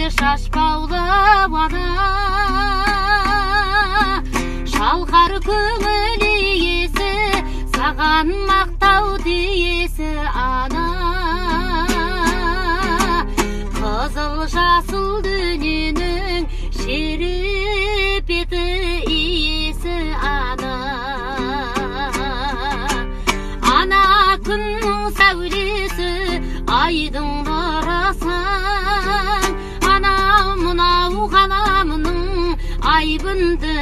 Шашбаулы ана, шалқар көңіл иесі, саған мақтау тиесі, ана. Қызыл жасыл дүниенің шерепеті иесі, ана. Ана, күннің сәулесі, айдың нұрысың, ана. Мынау ғаламның айбынды